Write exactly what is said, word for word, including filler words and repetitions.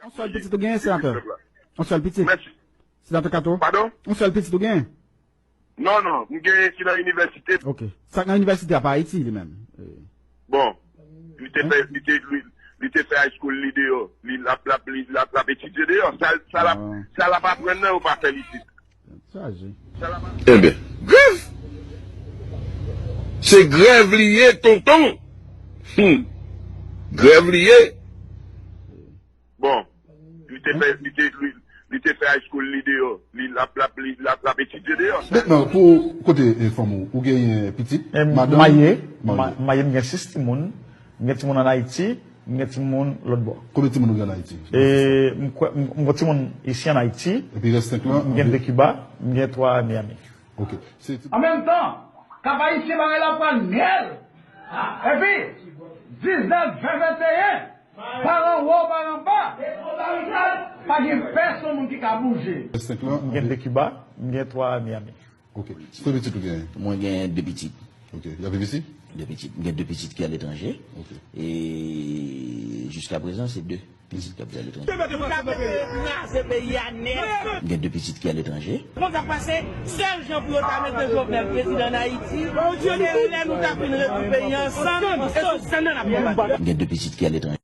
Yon sèl pitit ou genyen, senatè? Yon sèl pitit? Mèsi. Senatè Kato? Padon? Yon sèl pitit ou genyen? Non, non, m genyen ki nan inivèsite. Ok. Sa k nan inivèsite a pa Ayiti, li menm? Eh. Bon, li te fè, li te, li, li te fè high school li deyò. Li l ap, l ap, li l ap, l ap etidye deyò. Sa, sa l ap, ah, sa l ap aprann nan, yo pa fè l isit. Sa je. Sa l ap aprann. Enben, grèv! Se grèv li ye, tonton! Hmm. Grèv li ye. Bon, li te fè, li te, li, li te fè high school li deyò. Li l ap, l ap, li l ap, l ap etidye deyò. Mentnan, pou kote, eh, fanm ou, ou genyen pitit, eh, madanm? Maye, maye, m gen sis timoun. M gen timoun ann Ayiti, m gen timoun lòt bò. Konbyen timoun ou gen ann Ayiti? E, m kwè, m, m gen timoun isi ann Ayiti. Epi rès senk lan? M gen de Kiba, m gen twa Miami. Ok. Se tout. An menm tan, Kap Ayisyen bagay la pral myèl. Epi, diznèf, ven, venteyen, paran wo, paran ba, pa gen pèsonn moun ki ka bouje. Rès senk lan? M gen de Kiba, m gen twa Miami. Ok. Konbyen pitit ou genyen? Mwen gen de pitit. Ok. Y ap viv isi? De pitit. M gen de pitit ki aletranje. Ok. E jiska prezan, se de pitit k ap viv aletranje. Nou ta vle kraze peyi a nèt. M gen de pitit ki aletranje. Konn sa k pase, sèl jan pou yo ta mete Jovenel prezidan ann Ayiti, se lè nou ta fin regle peyi a ansanm, e sou sèn nan n ap konbat. M gen de pitit ki aletranje.